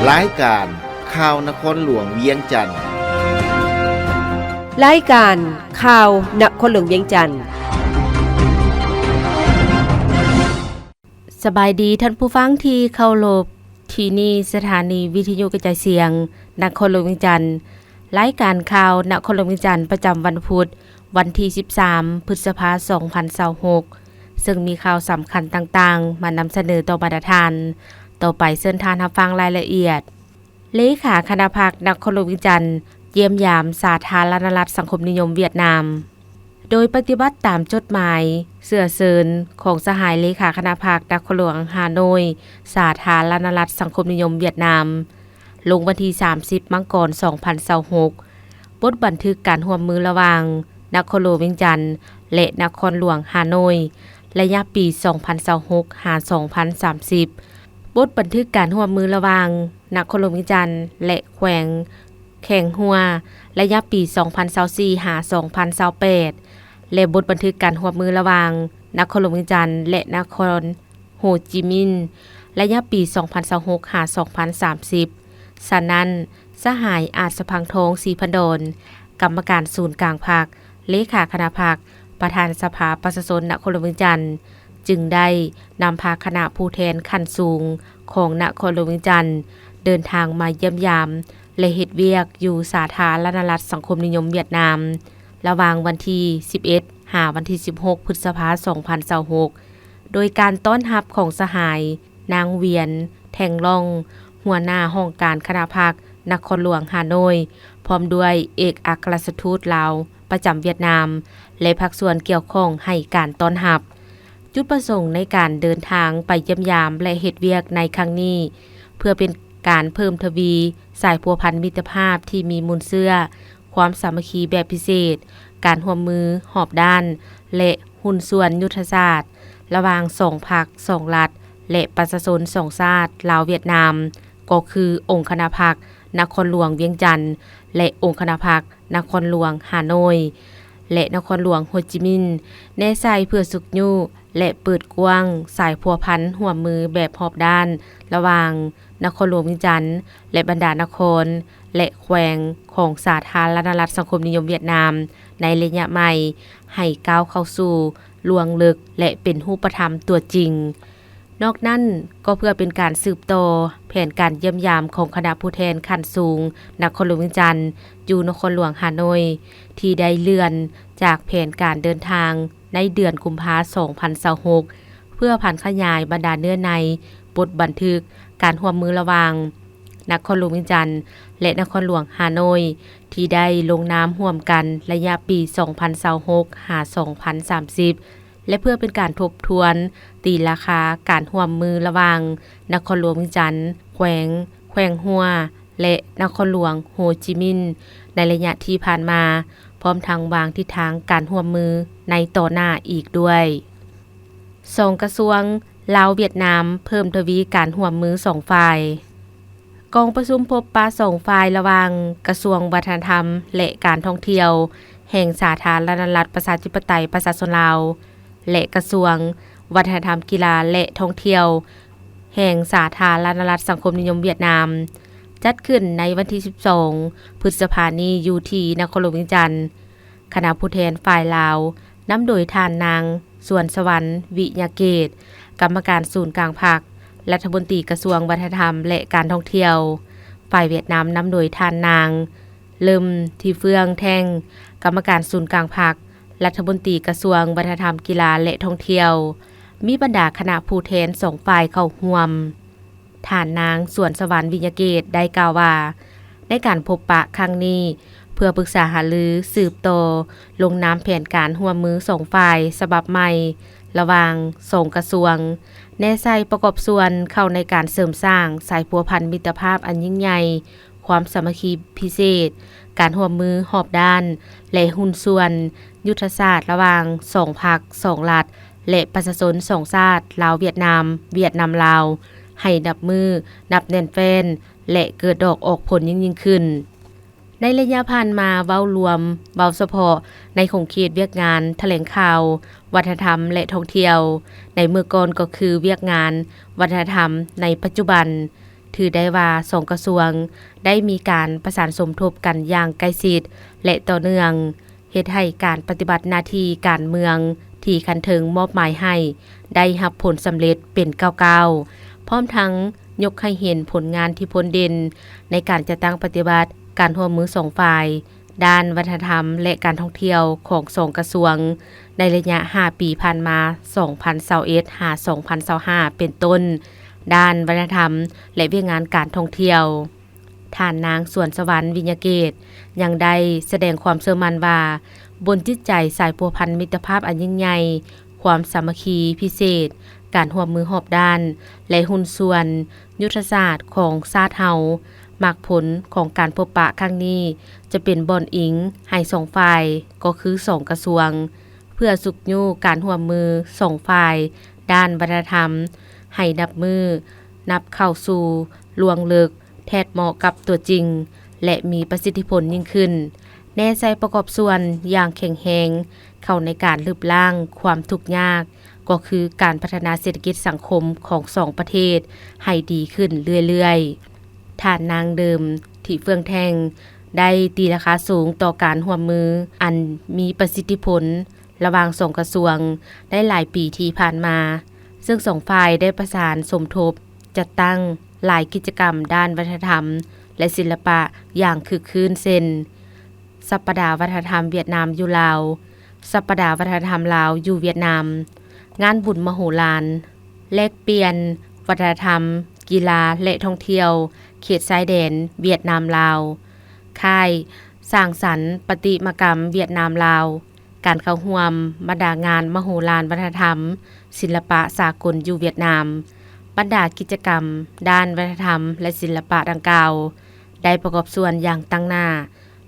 ລາຍການຂ່າວນະຄອນຫຼວງວຽງຈັນ. ລາຍການຂ່າວນະຄອນຫຼວງວຽງຈັນ. ສະບາຍດີທ່ານຜູ້ຟັງທີ່ເຄົາລົບ, ທີ່ນີ້ສະຖານີວິທະຍຸກະຈາຍສຽງນະຄອນຫຼວງວຽງຈັນ. ລາຍການຂ່າວນະຄອນຫຼວງວຽງຈັນ ປະຈຳວັນພຸດ ວັນທີສິບສາມ ພຶດສະພາ ສອງພັນຊາວຫົກ ເຊິ່ງມີຂ່າວສຳຄັນຕ່າງໆ ມານຳສະເໜີຕໍ່ບັນດາທ່ານ. ຕໍ່ໄປເຊີນທ່ານຮັບຟັງລາຍລະອຽດ. ເລຂາຄະນະພັກນະຄອນຫຼວງວຽງຈັນ ຢ້ຽມຢາມສາທາລະນະລັດສັງຄົມນິຍົມຫວຽດນາມ. ໂດຍປະຕິບັດຕາມຈົດໝາຍເຊື້ອເຊີນຂອງສະຫາຍເລຂາຄະນະພັກນະຄອນຫຼວງຮ່າໂນ້ຍ ສາທາລະນະລັດສັງຄົມນິຍົມຫວຽດນາມ ລົງວັນທີສາມສິບ ມັງກອນ ສອງພັນຊາວຫົກ. ບົດບັນທຶກການຮ່ວມມືລະຫວ່າງນະຄອນຫຼວງວຽງຈັນ ແລະ ນະຄອນຫຼວງຮ່າໂນ້ຍ ໄລຍະປີ ສອງພັນຊາວຫົກ ຫາ ສອງພັນສາມສິບ. ບົດບັນທຶກການຮ່ວມມືລະຫວ່າງນະຄອນຫຼວງວຽງຈັນ ແລະ ແຂວງ ແຄງຮົວ ໄລຍະປີ ສອງພັນຊາວສີ່ ຫາ ສອງພັນຊາວແປດ ແລະ ບົດບັນທຶກການຮ່ວມມືລະຫວ່າງນະຄອນຫຼວງວຽງຈັນ ແລະ ນະຄອນໂຮຈິມິນ ໄລຍະປີ ສອງພັນຊາວຫົກ ຫາ ສອງພັນສາມສິບ. ສະນັ້ນ, ສະຫາຍ ອາດສະພັງທອງ ສີພັນດອນ ກຳມະການສູນກາງພັກ, ເລຂາຄະນະພັກ, ປະທານສະພາປະຊາຊົນນະຄອນຫຼວງວຽງຈັນ ຈຶ່ງໄດ້ນຳພາຄະນະຜູ້ແທນຂັ້ນສູງຂອງນະຄອນຫຼວງວຽງຈັນ ເດີນທາງມາຢ້ຽມຢາມ ແລະ ເຮັດວຽກຢູ່ສາທາລະນະລັດສັງຄົມນິຍົມຫວຽດນາມ ລະຫວ່າງວັນທີສິບເອັດ ຫາ ວັນທີສິບຫົກ ພຶດສະພາ ສອງພັນຊາວຫົກ ໂດຍການຕ້ອນຮັບຂອງສະຫາຍ ນາງ ຫວຽນ ແທງລ່ອງ ຫົວໜ້າຫ້ອງການຄະນະພັກນະຄອນຫຼວງຮ່າໂນ້ຍ ພ້ອມດ້ວຍເອກອັກຄະລັດຖະທູດລາວປະຈຳຫວຽດນາມ ແລະ ພາກສ່ວນກ່ຽວຂ້ອງໃຫ້ການຕ້ອນຮັບ. ຈຸດປະສົງໃນການເດີນທາງໄປຢ້ຽມຢາມ ແລະ ເຮັດວຽກໃນຄັ້ງນີ້ ເພື່ອເປັນການເພີ່ມທະວີສາຍພົວພັນມິດຕະພາບທີ່ມີມູນເຊື້ອ, ຄວາມສາມັກຄີແບບພິເສດ, ການຮ່ວມມືຮອບດ້ານ ແລະ ຫຸ້ນສ່ວນຍຸດທະສາດ ລະຫວ່າງສອງພັກ, ສອງລັດ ແລະ ປະຊາຊົນສອງຊາດ ລາວ-ຫວຽດນາມ ກໍຄື ອົງຄະນະພັກນະຄອນຫຼວງວຽງຈັນ ແລະ ອົງຄະນະພັກນະຄອນຫຼວງຮ່າໂນ້ຍ ແລະ ນະຄອນຫຼວງໂຮຈິມິນ ແນໃສ່ເພື່ອຊຸກຍູ້ ແລະ ເປີດກວ້າງສາຍພົວພັນຮ່ວມມືແບບຮອບດ້ານ ລະຫວ່າງນະຄອນຫຼວງວຽງຈັນ ແລະ ບັນດານະຄອນ ແລະ ແຂວງຂອງສາທາລະນະລັດສັງຄົມນິຍົມຫວຽດນາມ ໃນໄລຍະໃໝ່ ໃຫ້ກ້າວເຂົ້າສູ່ລວງເລິກ ແລະ ເປັນຮູບປະທຳຕົວຈິງ. ນອກນັ້ນກໍເພື່ອເປັນການສືບຕໍ່ແຜນການຢ້ຽມຢາມຂອງຄະນະຜູ້ແທນຂັ້ນສູງນະຄອນຫຼວງວຽງຈັນ ຢູ່ນະຄອນຫຼວງຮ່າໂນ້ຍ ທີ່ໄດ້ເລື່ອນຈາກແຜນການເດີນທາງໃນເດືອນກຸມພາ ສອງພັນຊາວຫົກ ເພື່ອຜັນຂະຫຍາຍບັນດາເນື້ອໃນບົດບັນທຶກການຮ່ວມມືລະຫວ່າງນະຄອນຫຼວງວຽງຈັນ ແລະ ນະຄອນຫຼວງຮ່າໂນ້ຍ ທີ່ໄດ້ລົງນາມຮ່ວມກັນໄລຍະປີ ສອງພັນຊາວຫົກ ຫາ ສອງພັນສາມສິບ ແລະ ເພື່ອເປັນການທົບທວນຕີລາຄາການຮ່ວມມືລະຫວ່າງນະຄອນຫຼວງວຽງຈັນ, ແຂວງ, ແຂວງຮົວ ແລະ ນະຄອນຫຼວງໂຮຈິມິນ ໃນໄລຍະທີ່ຜ່ານມາ, ພ້ອມທັງວາງທິດທາງການຮ່ວມມືໃນຕໍ່ໜ້າອີກດ້ວຍ. ສອງກະຊວງ ລາວ-ຫວຽດນາມ ເພີ່ມທະວີການຮ່ວມມືສອງຝ່າຍ. ກອງປະຊຸມພົບປະສອງຝ່າຍລະຫວ່າງກະຊວງວັດທະນະທຳ ແລະ ການທ່ອງທ່ຽວ ແຫ່ງສາທາລະນະລັດປະຊາທິປະໄຕປະຊາຊົນລາວ ແລະ ກະຊວງວັດທະນະທຳ, ກິລາ ແລະ ທ່ອງທ່ຽວ ແຫ່ງສາທາລະນະລັດສັງຄົມນິຍົມຫວຽດນາມ ຈັດຂຶ້ນໃນວັນທີສິບສອງ ພຶດສະພານີ້ ຢູ່ທີ່ນະຄອນຫຼວງວຽງຈັນ. ຄະນະຜູ້ແທນຝ່າຍລາວ ນຳໂດຍທ່ານນາງ ສວນສະຫວັນ ວິຍະເກດ ກຳມະການສູນກາງພັກ, ລັດຖະມົນຕີກະຊວງວັດທະນະທຳ ແລະ ການທ່ອງທ່ຽວ, ຝ່າຍຫວຽດນາມ ນຳໂດຍທ່ານນາງ ເລິມ ທີເຟືອງແທ່ງ ກຳມະການສູນກາງພັກ, ລັດຖະມົນຕີກະຊວງວັດທະນະທຳ, ກິລາ ແລະ ທ່ອງທ່ຽວ. ມີບັນດາຄະນະຜູ້ແທນສອງຝ່າຍເຂົ້າຮ່ວມ. ທ່ານນາງ ສວນສະຫວັນ ວິຍະເກດ ໄດ້ກ່າວວ່າ ໃນການພົບປະຄັ້ງນີ້ ເພື່ອປຶກສາຫາລືສືບຕໍ່ລົງນາມແຜນການຮ່ວມມືສອງຝ່າຍສະບັບໃໝ່ ລະຫວ່າງສອງກະຊວງ, ແນໃສ່ປະກອບສ່ວນເຂົ້າໃນການເສີມສ້າງສາຍພົວພັນມິດຕະພາບອັນຍິ່ງໃຫຍ່, ຄວາມສາມັກຄີພິເສດ, ການຮ່ວມມືຮອບດ້ານ ແລະ ຫຸ້ນສ່ວນຍຸດທະສາດລະຫວ່າງສອງພັກ, ສອງລັດ ແລະ ປະຊາຊົນສອງຊາດ ລາວ-ຫວຽດນາມ, ຫວຽດນາມ-ລາວ ໃຫ້ນັບມື້ນັບແໜ້ນແຟ້ນ ແລະ ເກີດດອກອອກຜົນຍິ່ງໆຂຶ້ນ. ໃນໄລຍະຜ່ານມາ, ເວົ້າລວມ, ເວົ້າສະເພາະໃນຂົງເຂດວຽກງານຖະແຫຼງຂ່າວ, ວັດທະນະທຳ ແລະ ທ່ອງທ່ຽວ ໃນເມື່ອກ່ອນກໍຄືວຽກງານວັດທະນະທຳໃນປັດຈຸບັນ, ຖືໄດ້ວ່າສອງກະຊວງໄດ້ມີການປະສານສົມທົບກັນຢ່າງໃກ້ຊິດ ແລະ ຕໍ່ເນື່ອງ, ເຮັດໃຫ້ການປະຕິບັດໜ້າທີ່ການເມືອງທີ່ຂັ້ນເທິງມອບໝາຍໃຫ້ໄດ້ຮັບຜົນສຳເລັດເປັນກ້າວໆ, ພ້ອມທັງຍົກໃຫ້ເຫັນຜົນງານທີ່ພົ້ນເດັ່ນໃນການຈັດຕັ້ງປະຕິບັດການຮ່ວມມືສອງຝ່າຍ ດ້ານວັດທະນະທຳ ແລະ ການທ່ອງທ່ຽວຂອງສອງກະຊວງ ໃນໄລຍະຫ້າປີຜ່ານມາ ສອງພັນຊາວເອັດ ຫາ ສອງພັນຊາວຫ້າ ເປັນຕົ້ນ ດ້ານວັດທະນະທຳ ແລະ ວຽກງານການທ່ອງທ່ຽວ. ທ່ານນາງ ສວນສະຫວັນ ວິຍະເກດ ຍັງໄດ້ສະແດງຄວາມເຊື່ອໝັ້ນວ່າ ບົນຈິດໃຈສາຍພົວພັນມິດຕະພາບອັນຍິ່ງໃຫຍ່, ຄວາມສາມັກຄີພິເສດ, ການຮ່ວມມືຮອບດ້ານ ແລະ ຫຸ້ນສ່ວນຍຸດທະສາດຂອງຊາດເຮົາ, ໝາກຜົນຂອງການພົບປະຄັ້ງນີ້ຈະເປັນບ່ອນອີງໃຫ້ສອງຝ່າຍ, ກໍຄືສອງກະຊວງ, ເພື່ອຊຸກຍູ້ການຮ່ວມມືສອງຝ່າຍດ້ານວັດທະນະທຳ ໃຫ້ນັບມື້ນັບເຂົ້າສູ່ລວງເລິກ ແທດເໝາະກັບຕົວຈິງ ແລະ ມີປະສິດທິຜົນຍິ່ງຂຶ້ນ, ແນໃສ່ປະກອບສ່ວນຢ່າງແຂງແຮງເຂົ້າໃນການລຶບລ້າງຄວາມທຸກຍາກ, ກໍຄືການພັດທະນາເສດຖະກິດສັງຄົມຂອງສອງປະເທດໃຫ້ດີຂຶ້ນເລື້ອຍໆ. ທ່ານນາງ ເດີມ ທິເຟືອງແທ່ງ ໄດ້ຕີລາຄາສູງຕໍ່ການຮ່ວມມືອັນມີປະສິດທິຜົນລະຫວ່າງສອງກະຊວງໃນຫຼາຍປີທີ່ຜ່ານມາ, ເຊິ່ງສອງຝ່າຍໄດ້ປະສານສົມທົບ ຈັດຕັ້ງຫຼາຍກິດຈະກຳດ້ານວັດທະນະທຳ ແລະ ສິລະປະຢ່າງຄຶກຄື້ນ ເຊັ່ນ ສັບປະດາວັດທະນະທຳຫວຽດນາມຢູ່ລາວ, ສັບປະດາວັດທະນະທຳລາວຢູ່ຫວຽດນາມ, ງານບຸນມະໂຫລານ, ແລກປ່ຽນວັດທະນະທຳ, ກິລາ ແລະ ທ່ອງທ່ຽວເຂດຊາຍແດນຫວຽດນາມ-ລາວ, ຄ້າຍສ້າງສັນປະຕິມາກຳຫວຽດນາມ-ລາວ, ການເຂົ້າຮ່ວມບັນດາງານມະໂຫລານວັດທະນະທຳ, ສິລະປະສາກົນຢູ່ຫວຽດນາມ, ບັນດາກິດຈະກຳດ້ານວັດທະນະທຳ ແລະ ສິລະປະດັ່ງກ່າວ ໄດ້ປະກອບສ່ວນຢ່າງຕັ້ງໜ້າ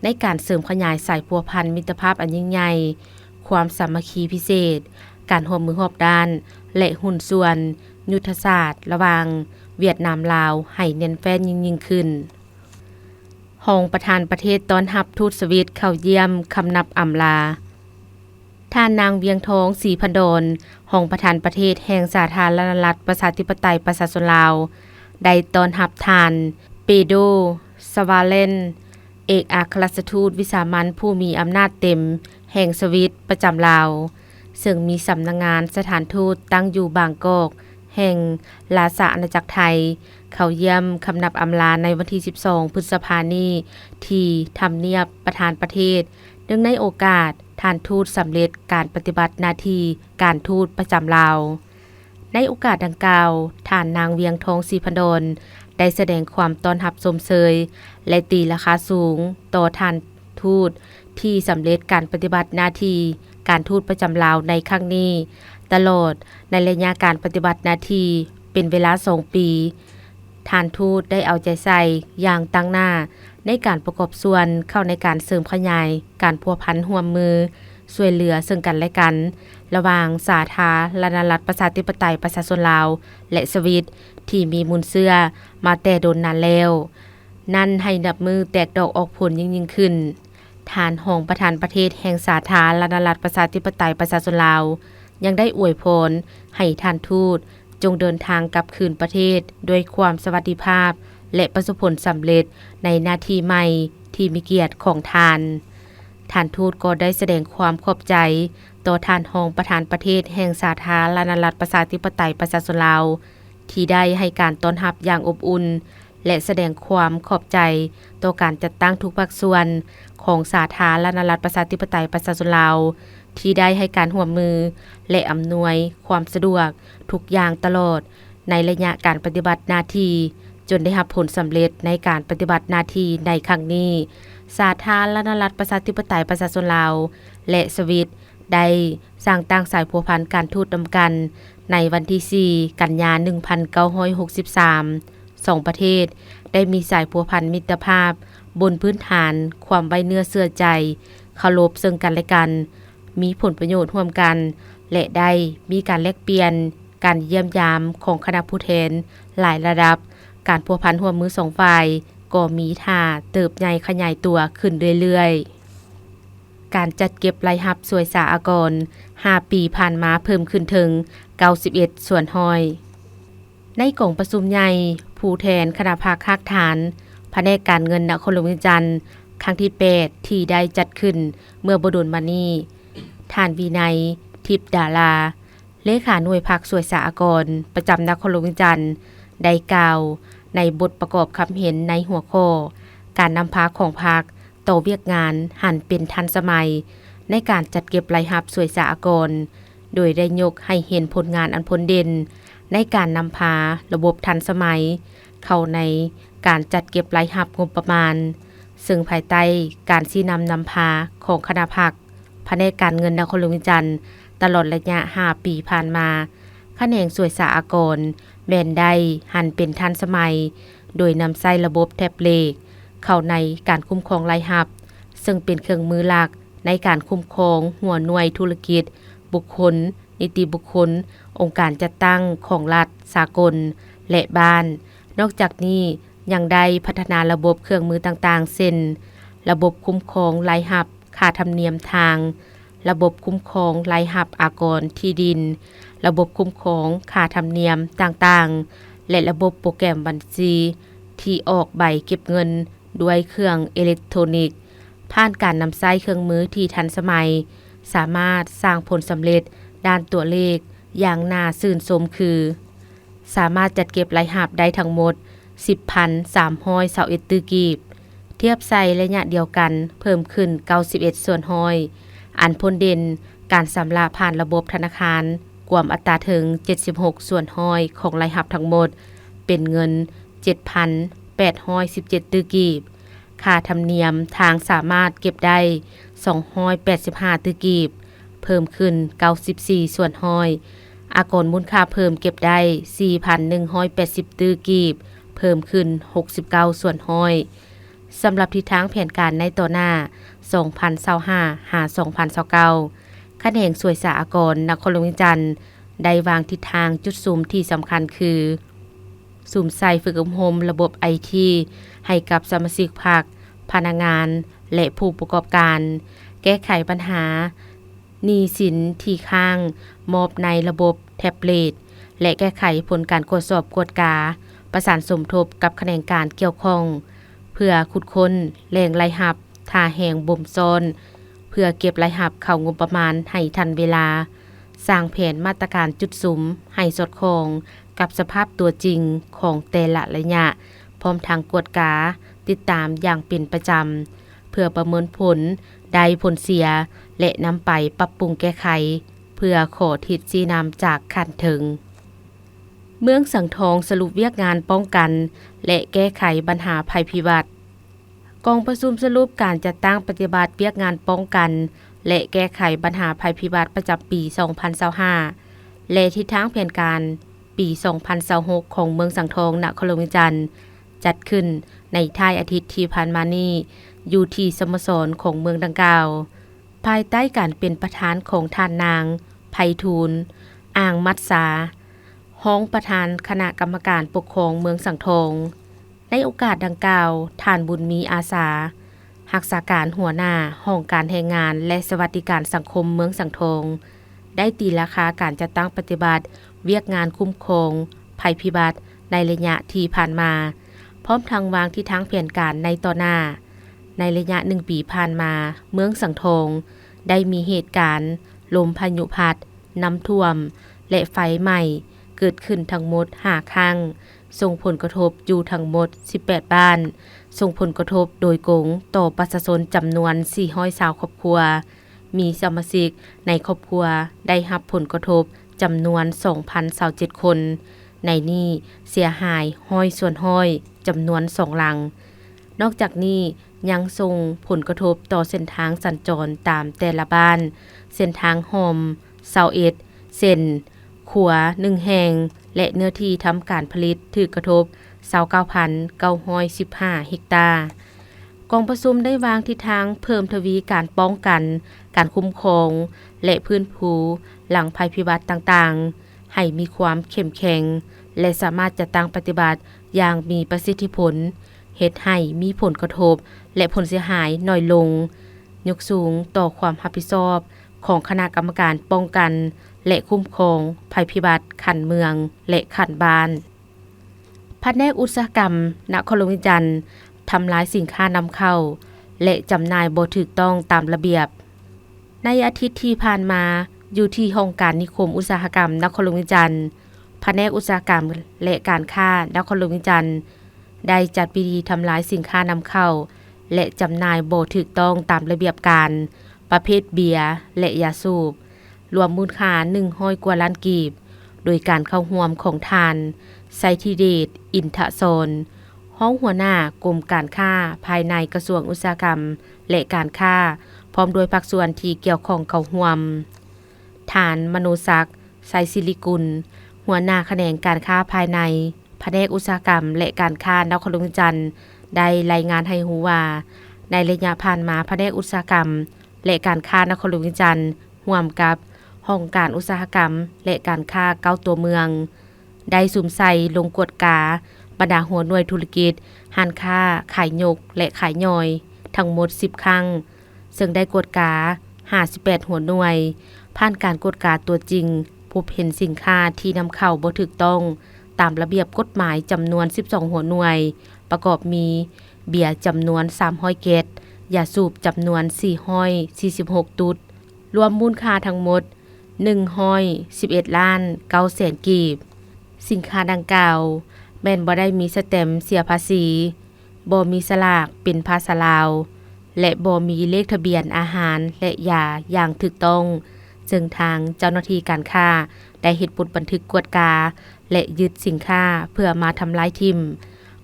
ໃນການເສີມຂະຫຍາຍສາຍພົວພັນມິດຕະພາບອັນຍິ່ງໃຫຍ່, ຄວາມສາມັກຄີພິເສດ, ການຮ່ວມມືຮອບດ້ານ ແລະ ຫຸ້ນສ່ວນຍຸດທະສາດລະຫວ່າງຫວຽດນາມ-ລາວໃຫ້ແໜ້ນແຟ້ນຍິ່ງໆຂຶ້ນ. ຮອງປະທານປະເທດຕ້ອນຮັບທູດສະວິດເຂົ້າຢ້ຽມຄຳນັບອຳລາ. ທ່ານນາງ ວຽງທອງ ສີພັນດອນ ຮອງປະທານປະເທດແຫ່ງສາທາລະນະລັດປະຊາທິປະໄຕປະຊາຊົນລາວ ໄດ້ຕ້ອນຮັບທ່ານ ເປໂດ ສະວາເລນ ເອກອັກຄະລັດຖະທູດວິສາມັນຜູ້ມີອຳນາດເຕັມແຫ່ງສະວິດປະຈຳລາວ, ເຊິ່ງມີສຳນັກງານສະຖານທູດຕັ້ງຢູ່ບາງກອກ ແຫ່ງລາຊະອານາຈັກໄທ ເຂົ້າຢ້ຽມຄຳນັບອຳລາໃນວັນທີສິບສອງ ພຶດສະພານີ້ ທີ່ທຳນຽບປະທານປະເທດ, ເນື່ອງໃນໂອກາດທ່ານທູດສຳເລັດການປະຕິບັດໜ້າທີ່ການທູດປະຈຳລາວ. ໃນໂອກາດດັ່ງກ່າວ, ທ່ານນາງ ວຽງທອງ ສີພັນດອນ ໄດ້ສະແດງຄວາມຕ້ອນຮັບຊົມເຊີຍ ແລະ ຕີລາຄາສູງຕໍ່ທ່ານທູດ ທີ່ສຳເລັດການປະຕິບັດໜ້າທີ່ການທູດປະຈຳລາວໃນຄັ້ງນີ້ ຕະຫຼອດໃນໄລຍະການປະຕິບັດໜ້າທີ່ເປັນເວລາສອງປີ. ທ່ານທູດໄດ້ເອົາໃຈໃສ່ຢ່າງຕັ້ງໜ້າໃນການປະກອບສ່ວນເຂົ້າໃນການເສີມຂະຫຍາຍການພົວພັນຮ່ວມມື ຊ່ວຍເຫຼືອເຊິ່ງກັນແລະກັນ ລະຫວ່າງສາທາລະນະລັດປະຊາທິປະໄຕປະຊາຊົນລາວ ແລະ ສະວິດ ທີ່ມີມູນເຊື້ອມາແຕ່ດົນນານແລ້ວ ນັ້ນໃຫ້ນັບມື້ແຕກດອກອອກຜົນຍິ່ງໆຂຶ້ນ. ທ່ານຮອງປະທານປະເທດແຫ່ງສາທາລະນະລັດປະຊາທິປະໄຕປະຊາຊົນລາວ ຍັງໄດ້ອວຍພອນໃຫ້ທ່ານທູດຈົ່ງເດີນທາງກັບຄືນປະເທດດ້ວຍຄວາມສະຫວັດດີພາບ ແລະ ປະສົບຜົນສຳເລັດໃນໜ້າທີ່ໃໝ່ທີ່ມີກຽດຂອງທ່ານ. ທ່ານທູດກໍໄດ້ສະແດງຄວາມຂອບໃຈຕໍ່ທ່ານຮອງປະທານປະເທດແຫ່ງສາທາລະນະລັດປະຊາທິປະໄຕປະຊາຊົນລາວ ທີ່ໄດ້ໃຫ້ການຕ້ອນຮັບຢ່າງອົບອຸ່ນ ແລະ ສະແດງຄວາມຂອບໃຈຕໍ່ການຈັດຕັ້ງທຸກພາກສ່ວນຂອງສາທາລະນະລັດປະຊາທິປະໄຕປະຊາຊົນລາວ ທີ່ໄດ້ໃຫ້ການຮ່ວມມື ແລະ ອຳນວຍຄວາມສະດວກທຸກຢ່າງຕະຫຼອດໃນໄລຍະການປະຕິບັດໜ້າທີ່ ຈົນໄດ້ຮັບຜົນສຳເລັດໃນການປະຕິບັດໜ້າທີ່ໃນຄັ້ງນີ້. ສາທາລະນະລັດປະຊາທິປະໄຕປະຊາຊົນລາວ ແລະ ສະວິດ ໄດ້ສ້າງຕັ້ງສາຍພົວພັນການທູດນຳກັນໃນວັນທີສີ່ ກັນຍາ ໜຶ່ງພັນເກົ້າຮ້ອຍຫົກສິບສາມ. ສອງປະເທດໄດ້ມີສາຍພົວພັນມິດຕະພາບບົນພື້ນຖານຄວາມໄວ້ເນື້ອເຊື່ອໃຈ, ເຄົາລົບເຊິ່ງກັນແລະກັນ, ມີຜົນປະໂຫຍດຮ່ວມກັນ ແລະ ໄດ້ມີການແລກປ່ຽນ, ການຢ້ຽມຢາມຂອງຄະນະຜູ້ແທນຫຼາຍລະດັບ, ການພົວພັນຮ່ວມມືສອງຝ່າຍກໍມີທ່າເຕີບໃຫຍ່ຂະຫຍາຍຕົວຂຶ້ນເລື້ອຍໆ. ການຈັດເກັບລາຍຮັບສ່ວຍສາອາກອນຫ້າປີຜ່ານມາເພີ່ມຂຶ້ນເຖິງເກົ້າສິບເອັດສ່ວນຮ້ອຍ. ໃນກອງປະຊຸມໃຫຍ່ ຜູ້ແທນຄະນະພັກຮາກຖານ ພະແນກການເງິນນະຄອນຫຼວງວຽງຈັນ ຄັ້ງທີແປດ ທີ່ໄດ້ຈັດຂຶ້ນເມື່ອບໍ່ດົນມານີ້, ທ່ານ ວິໄນ ທິບດາລາ ເລຂາໜ່ວຍພັກສວຍສາອາກອນ ປະຈຳນະຄອນຫຼວງວຽງຈັນ ໄດ້ກ່າວໃນບົດປະກອບຄຳເຫັນໃນຫົວຂໍ້ ການນຳພາຂອງພັກຕໍ່ວຽກງານຫັນເປັນທັນສະໄໝ ໃນການຈັດເກັບລາຍຮັບສວຍສາອາກອນ, ໂດຍໄດ້ຍົກໃຫ້ເຫັນຜົນງານອັນພົ້ນເດັ່ນ ໃນການນຳພາລະບົບທັນສະໄໝ ເຂົ້າໃນການຈັດເກັບລາຍຮັບງົບປະມານ, ເຊິ່ງພາຍໃຕ້ການຊີ້ນຳນຳພາຂອງຄະນະພັກ ພະແນກການເງິນນະຄອນຫຼວງວຽງຈັນ ຕະຫຼອດໄລຍະຫ້າປີຜ່ານມາ, ຂະແໜງສວຍສາອາກອນແມ່ນໄດ້ຫັນເປັນທັນສະໄໝ ໂດຍນຳໃຊ້ລະບົບແທັບເລດເຂົ້າໃນການຄຸ້ມຄອງລາຍຮັບ, ເຊິ່ງເປັນເຄື່ອງມືຫຼັກໃນການຄຸ້ມຄອງຫົວໜ່ວຍທຸລະກິດ, ບຸກຄົນ, ນິຕິບຸກຄົນ, ອົງການຈັດຕັ້ງຂອງລັດ, ສາກົນ ແລະ ບ້ານ. ນອກຈາກນີ້ ຍັງໄດ້ພັດທະນາລະບົບເຄື່ອງມືຕ່າງໆ ເຊັ່ນ ລະບົບຄຸ້ມຄອງລາຍຮັບຄ່າທຳນຽມທາງ, ລະບົບຄຸ້ມຄອງລາຍຮັບອາກອນທີ່ດິນ, ລະບົບຄຸ້ມຄອງຄ່າທຳນຽມຕ່າງໆ ແລະ ລະບົບໂປຣແກຣມບັນຊີທີ່ອອກໃບເກັບເງິນດ້ວຍເຄື່ອງເອເລັກໂທຣນິກ. ຜ່ານການນຳໃຊ້ເຄື່ອງມືທີ່ທັນສະໄໝ, ສາມາດສ້າງຜົນສຳເລັດດ້ານຕົວເລກຢ່າງໜ້າຊື່ນຊົມຄື ສາມາດຈັດເກັບລາຍຮັບໄດ້ທັງໝົດສິບພັນສາມຮ້ອຍຊາວເອັດຕື້ກີບ, ທຽບໃສ່ໄລຍະດຽວກັນເພີ່ມຂຶ້ນເກົ້າສິບເອັດສ່ວນຮ້ອຍ. ອັນພົ້ນເດັ່ນ, ການຊຳລະຜ່ານລະບົບທະນາຄານກວມອັດຕາເຖິງເຈັດສິບຫົກສ່ວນຮ້ອຍຂອງລາຍຮັບທັງໝົດ, ເປັນເງິນເຈັດພັນແປດຮ້ອຍສິບເຈັດຕື້ກີບ. ຄ່າທຳນຽມທາງສາມາດເກັບໄດ້ສອງຮ້ອຍແປດສິບຫ້າຕື້ກີບ, ເພີ່ມຂຶ້ນເກົ້າສິບສີ່ສ່ວນຮ້ອຍ. ອາກອນມູນຄ່າເພີ່ມເກັບໄດ້ສີ່ພັນໜຶ່ງຮ້ອຍແປດສິບຕື້ກີບ, ເພີ່ມຂຶ້ນຫົກສິບເກົ້າສ່ວນຮ້ອຍ. ສຳລັບທິດທາງແຜນການໃນຕໍ່ໜ້າ ສອງພັນຊາວຫ້າ ຫາ ສອງພັນຊາວເກົ້າ ຂະແໜງສວຍສາອາກອນນະຄອນຫຼວງວຽງຈັນ ໄດ້ວາງທິດທາງຈຸດສຸມທີ່ສຳຄັນຄື ສຸມໃສ່ຝຶກອົບຮົມລະບົບໄອທີໃຫ້ກັບສະມາຊິກພັກ, ພະນັກງານ ແລະ ຜູ້ປະກອບການ, ແກ້ໄຂບັນຫາໜີ້ສິນທີ່ຄ້າງມອບໃນລະບົບແທັບເລດ ແລະ ແກ້ໄຂຜົນການກວດສອບກວດກາ ປະສານສົມທົບກັບຂະແໜງການກ່ຽວຂ້ອງ ເພື່ອຂຸດຄົ້ນແຫຼ່ງລາຍຮັບ ທ່າແຮງບົ່ມຊ້ອນ ເພື່ອເກັບລາຍຮັບເຂົ້າງົບປະມານໃຫ້ທັນເວລາ, ສ້າງແຜນມາດຕະການຈຸດສຸມໃຫ້ສອດຄ່ອງກັບສະພາບຕົວຈິງຂອງແຕ່ລະໄລຍະ, ພ້ອມທັງກວດກາ, ຕິດຕາມຢ່າງເປັນປະຈຳ ເພື່ອປະເມີນຜົນໄດ້ຜົນເສຍ ແລະ ນຳໄປປັບປຸງແກ້ໄຂ ເພື່ອຂໍທິດຊີ້ນຳຈາກຂັ້ນເທິງ. ເມືອງສັງທອງສະຫຼຸບວຽກງານປ້ອງກັນ ແລະ ແກ້ໄຂບັນຫາໄພພິບັດ. ກອງປະຊຸມສະຫຼຸບການຈັດຕັ້ງປະຕິບັດວຽກງານປ້ອງກັນ ແລະ ແກ້ໄຂບັນຫາໄພພິບັດປະຈຳປີສອງພັນຊາວຫ້າ ແລະ ທິດທາງແຜນການປີສອງພັນຊາວຫົກ ຂອງເມືອງສັງທອງ ນະຄອນຫຼວງວຽງຈັນ ຈັດຂຶ້ນໃນທ້າຍອາທິດທີ່ຜ່ານມານີ້ ຢູ່ທີ່ສະໂມສອນຂອງເມືອງດັ່ງກ່າວ. ພາຍໃຕ້ການເປັນປະທານຂອງທ່ານນາງ ໄພທູນ ອ່າງມັດສາ ຮອງປະທານຄະນະກຳມະການປົກຄອງເມືອງສັງທອງ. ໃນໂອກາດດັ່ງກ່າວ, ທ່ານ ບຸນມີ ອາສາ ຮັກສາການຫົວໜ້າຫ້ອງການແຮງງານ ແລະ ສະຫວັດດີການສັງຄົມເມືອງສັງທອງ ໄດ້ຕີລາຄາການຈັດຕັ້ງປະຕິບັດວຽກງານຄຸ້ມຄອງໄພພິບັດໃນໄລຍະທີ່ຜ່ານມາ, ພ້ອມທັງວາງທິດທາງແຜນການໃນຕໍ່ໜ້າ. ໃນໄລຍະໜຶ່ງປີຜ່ານມາ, ເມືອງສັງທອງໄດ້ມີເຫດການລົມພາຍຸພັດ, ນ້ຳຖ້ວມ ແລະ ໄຟໄໝ້ເກີດຂຶ້ນທັງໝົດຫ້າຄັ້ງ, ສົ່ງຜົນກະທົບຢູ່ທັງໝົດສິບແປດບ້ານ, ສົ່ງຜົນກະທົບໂດຍກົງຕໍ່ປະຊາຊົນຈຳນວນສີ່ຮ້ອຍຊາວຄອບຄົວ, ມີສະມາຊິກໃນຄອບຄົວໄດ້ຮັບຜົນກະທົບຈຳນວນສອງພັນຊາວເຈັດຄົນ, ໃນນີ້ເສຍຫາຍຮ້ອຍສ່ວນຮ້ອຍ ຈຳນວນສອງຫຼັງ. ນອກຈາກນີ້ຍັງສົ່ງຜົນກະທົບຕໍ່ເສັ້ນທາງສັນຈອນຕາມແຕ່ລະບ້ານ, ເສັ້ນທາງຮ່ອມຊາວເອັດເສັ້ນ, ຂົວໜຶ່ງແຫ່ງ ແລະ ເນື້ອທີ່ທຳການຜະລິດຖືກກະທົບຊາວເກົ້າພັນເກົ້າຮ້ອຍສິບຫ້າເຮັກຕາ. ກອງປະຊຸມໄດ້ວາງທິດທາງເພີ່ມທະວີການປ້ອງກັນ, ການຄຸ້ມຄອງ ແລະ ຟື້ນຟູຫຼັງໄພພິບັດຕ່າງໆ ໃຫ້ມີຄວາມເຂັ້ມແຂງ ແລະ ສາມາດຈັດຕັ້ງປະຕິບັດຢ່າງມີປະສິດທິຜົນ, ເຮັດໃຫ້ມີຜົນກະທົບ ແລະ ຜົນເສຍຫາຍໜ້ອຍລົງ, ຍົກສູງຕໍ່ຄວາມຮັບຜິດຊອບຂອງຄະນະກຳມະການປ້ອງກັນ ແລະ ຄຸ້ມຄອງໄພພິບັດຂັ້ນເມືອງ ແລະ ຂັ້ນບ້ານ. ໄພ ພະແນກອຸດສາຫະກຳນະຄອນຫຼວງວຽງຈັນ ທຳລາຍສິນຄ້ານຳເຂົ້າ ແລະ ຈຳໜ່າຍບໍ່ຖືກຕ້ອງຕາມລະບຽບ. ໃນອາທິດທີ່ຜ່ານມາ, ຢູ່ທີ່ຫ້ອງການນິຄົມອຸດສາຫະກຳນະຄອນຫຼວງວຽງຈັນ, ພະແນກອຸດສາຫະກຳ ແລະ ການຄ້ານະຄອນຫຼວງວຽງຈັນ ໄດ້ຈັດພິທີທຳລາຍສິນຄ້ານຳເຂົ້າ ແລະ ຈຳໜ່າຍບໍ່ຖືກຕ້ອງຕາມລະບຽບການ ປະເພດເບຍ ແລະ ຢາສູບ ລວມມູນຄ່າໜຶ່ງຮ້ອຍກວ່າລ້ານກີບ, ໂດຍການເຂົ້າຮ່ວມຂອງທ່ານ ໄຊທິເດດ ອິນທະສອນ ຮອງຫົວໜ້າກົມການຄ້າພາຍໃນກະຊວງອຸດສາຫະກຳ ແລະ ການຄ້າ, ພ້ອມດ້ວຍພາກສ່ວນທີ່ກ່ຽວຂ້ອງເຂົ້າຮ່ວມ. ທ່ານ ມະໂນສັກ ໄຊສິລິກຸນ ຫົວໜ້າຂະແໜງການຄ້າພາຍໃນ ພະແນກອຸດສາຫະກຳ ແລະ ການຄ້ານະຄອນຫຼວງວຽງຈັນ ໄດ້ລາຍງານໃຫ້ຮູ້ວ່າ, ໃນໄລຍະຜ່ານມາ, ພະແນກອຸດສາຫະກຳ ແລະ ການຄ້ານະຄອນຫຼວງວຽງຈັນ ຮ່ວມກັບຫ້ອງການອຸດສາຫະກຳ ແລະ ການຄ້າເກົ້າຕົວເມືອງ ໄດ້ສຸມໃສ່ລົງກວດກາບັນດາຫົວໜ່ວຍທຸລະກິດ, ຮ້ານຄ້າຂາຍຍົກ ແລະ ຂາຍຍ່ອຍ ທັງໝົດສິບຄັ້ງ, ເຊິ່ງໄດ້ກວດກາຫ້າສິບແປດຫົວໜ່ວຍ. ຜ່ານການກວດກາຕົວຈິງ, ພົບເຫັນສິນຄ້າທີ່ນຳເຂົ້າບໍ່ຖືກຕ້ອງຕາມລະບຽບກົດໝາຍຈຳນວນສິບສອງຫົວໜ່ວຍ, ປະກອບມີເບຍຈຳນວນສາມຮ້ອຍແກັດ, ຢາສູບຈຳນວນສີ່ຮ້ອຍສີ່ສິບຫົກຕຸດ, ລວມມູນຄ່າທັງໝົດ ໜຶ່ງຮ້ອຍສິບເອັດລ້ານເກົ້າແສນກີບ. ສິນຄ້າດັ່ງກ່າວແມ່ນບໍ່ໄດ້ມີສະແຕັມເສຍພາສີ, ບໍ່ມີສະຫຼາກເປັນພາສາລາວ ແລະ ບໍ່ມີເລກທະບຽນອາຫານ ແລະ ຢາຢ່າງຖືກຕ້ອງ, ເຊິ່ງທາງເຈົ້າໜ້າທີ່ການຄ້າໄດ້ເຮັດບົດບັນທຶກກວດກາ ແລະ ຍຶດສິນຄ້າເພື່ອມາທຳລາຍຖິ້ມ,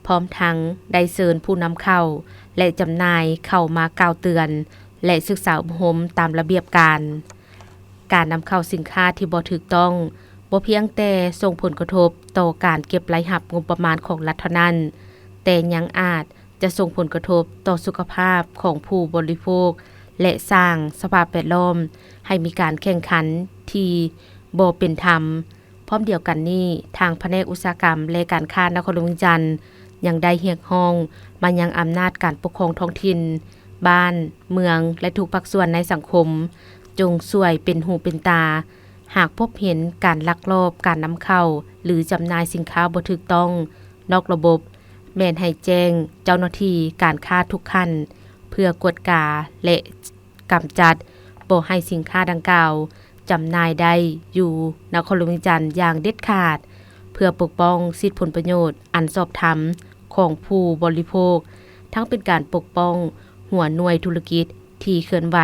ພ້ອມທັງໄດ້ເຊີນຜູ້ນຳເຂົ້າ ແລະ ຈຳໜ່າຍເຂົ້າມາກ່າວເຕືອນ ແລະ ສຶກສາອົບຮົມຕາມລະບຽບການ. ການນຳເຂົ້າສິນຄ້າທີ່ບໍ່ຖືກຕ້ອງ ບໍ່ພຽງແຕ່ສົ່ງຜົນກະທົບຕໍ່ການເກັບລາຍຮັບງົບປະມານຂອງລັດເທົ່ານັ້ນ, ແຕ່ຍັງອາດຈະສົ່ງຜົນກະທົບຕໍ່ສຸຂະພາບຂອງຜູ້ບໍລິໂພກ ແລະ ສ້າງສະພາບແວດລ້ອມໃຫ້ມີການແຂ່ງຂັນທີ່ບໍ່ເປັນທຳ. ພ້ອມດຽວກັນນີ້, ທາງພະແນກອຸດສາຫະກຳ ແລະ ການຄ້ານະຄອນຫຼວງວຽງຈັນ ຍັງໄດ້ຮຽກຮ້ອງມາຍັງອຳນາດການປົກຄອງທ້ອງຖິ່ນ, ບ້ານ, ເມືອງ ແລະ ທຸກພາກສ່ວນໃນສັງຄົມ, ຈົ່ງຊ່ວຍເປັນຫູເປັນຕາ, ຫາກພົບເຫັນການລັກລອບການນຳເຂົ້າ ຫຼື ຈຳໜ່າຍສິນຄ້າບໍ່ຖືກຕ້ອງນອກລະບົບ, ແມ່ນໃຫ້ແຈ້ງເຈົ້າໜ້າທີ່ການຄ້າທຸກຂັ້ນ ເພື່ອກວດກາ ແລະ ກຳຈັດບໍ່ໃຫ້ສິນຄ້າດັ່ງກ່າວຈຳໜ່າຍໄດ້ຢູ່ນະຄອນຫຼວງວຽງຈັນຢ່າງເດັດຂາດ, ເພື່ອປົກປ້ອງສິດຜົນປະໂຫຍດອັນຊອບທຳຂອງຜູ້ບໍລິໂພກ, ທັງເປັນການປົກປ້ອງຫົວໜ່ວຍທຸລະກິດທີ່ເຄື່ອນໄຫວ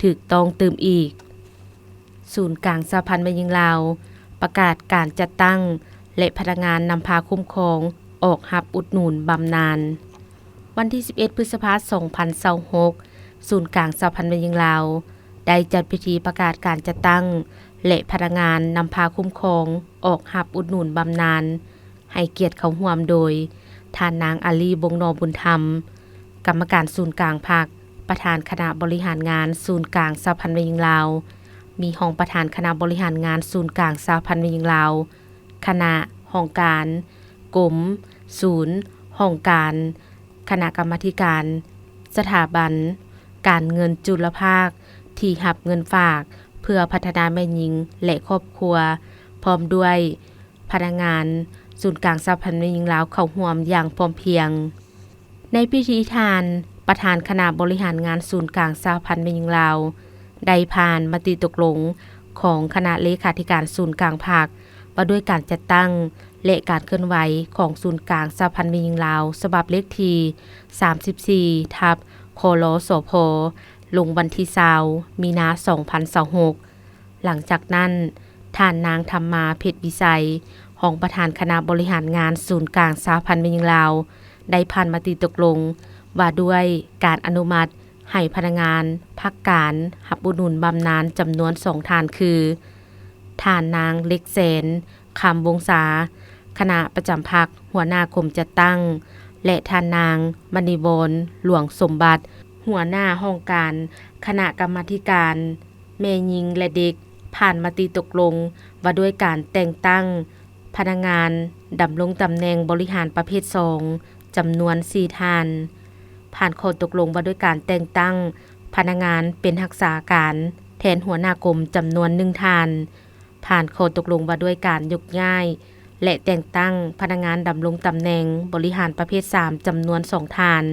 ຖືກຕ້ອງຕື່ມອີກ. ສູນກາງສະຫະພັນແມ່ຍິງລາວ ປະກາດການຈັດຕັ້ງ ແລະ ພະນັກງານນຳພາຄຸ້ມຄອງອອກຮັບອຸດໜູນບຳນານ. ວັນທີສິບເອັດ ພຶດສະພາ ສອງພັນຊາວຫົກ, ສູນກາງສະຫະພັນແມ່ຍິງລາວ ໄດ້ຈັດພິທີປະກາດການຈັດຕັ້ງ ແລະ ພະນັກງານນຳພາຄຸ້ມຄອງອອກຮັບອຸດໜູນບຳນານ ໃຫ້ກຽດເຂົ້າຮ່ວມໂດຍ ທ່ານນາງ ອາລີ ບົງໜໍບຸນທຳ, ກຳມະການສູນກາງພັກ, ປະທານຄະນະບໍລິຫານງານສູນກາງສະຫະພັນແມ່ຍິງລາວ, ມີຮອງປະທານຄະນະບໍລິຫານງານສູນກາງສະຫະພັນແມ່ຍິງລາວ, ຄະນະ, ຫ້ອງການ, ກົມ, ສູນ, ຫ້ອງການ, ຄະນະກຳມາທິການ, ສະຖາບັນການເງິນຈຸລະພາກທີ່ຮັບເງິນຝາກເພື່ອພັດທະນາແມ່ຍິງ ແລະ ຄອບຄົວ, ພ້ອມດ້ວຍພະນັກງານສູນກາງສະຫະພັນແມ່ຍິງລາວເຂົ້າຮ່ວມຢ່າງພ້ອມພຽງ. ໃນພິທີ, ທ່ານປະທານຄະນະບໍລິຫານງານສູນກາງສະຫະພັນແມ່ຍິງລາວ ໄດ້ຜ່ານມະຕິຕົກລົງຂອງຄະນະເລຂາທິການສູນກາງພັກ ວ່າດ້ວຍການຈັດຕັ້ງ ແລະ ການເຄື່ອນໄຫວຂອງສູນກາງສະຫະພັນແມ່ຍິງລາວ ສະບັບເລກທີສາມສິບສີ່ ທັບ ຄລສພ ລົງວັນທີຊາວ ມີນາ ສອງພັນຊາວຫົກ. ຫຼັງຈາກນັ້ນ, ທ່ານນາງ ທຳມາ ເພັດວິໄຊ, ຮອງປະທານຄະນະບໍລິຫານງານສູນກາງສະຫະພັນແມ່ຍິງລາວ ໄດ້ຜ່ານມະຕິຕົກລົງວ່າດ້ວຍການອະນຸມັດໃຫ້ພະນັກງານພັກການຮັບອຸດໜູນບຳນານຈຳນວນສອງທ່ານຄື ທ່ານນາງ ເລັກແສນ ຄຳວົງສາ, ຄະນະປະຈຳພັກ, ຫົວໜ້າກົມຈັດຕັ້ງ ແລະ ທ່ານນາງ ມະນີວອນ ຫຼວງສົມບັດ, ຫົວໜ້າຫ້ອງການຄະນະກຳມາທິການ ແມ່ຍິງ ແລະ ເດັກ ຜ່ານມະຕິຕົກລົງວ່າດ້ວຍການແຕ່ງຕັ້ງພະນັກງານດຳລົງຕຳແໜ່ງບໍລິຫານປະເພດສອງ ຈຳນວນສີ່ທ່ານ, ຜ່ານຂໍ້ຕົກລົງວ່າດ້ວຍການແຕ່ງຕັ້ງພະນັກງານເປັນຮັກສາການແທນຫົວໜ້າກົມຈຳນວນໜຶ່ງທ່ານ, ຜ່ານຂໍ້ຕົກລົງວ່າດ້ວຍການຍົກຍ້າຍ ແລະ ແຕ່ງຕັ້ງພະນັກງານດຳລົງຕຳແໜ່ງບໍລິຫານປະເພດສາມ ຈຳນວນສອງທ່ານ,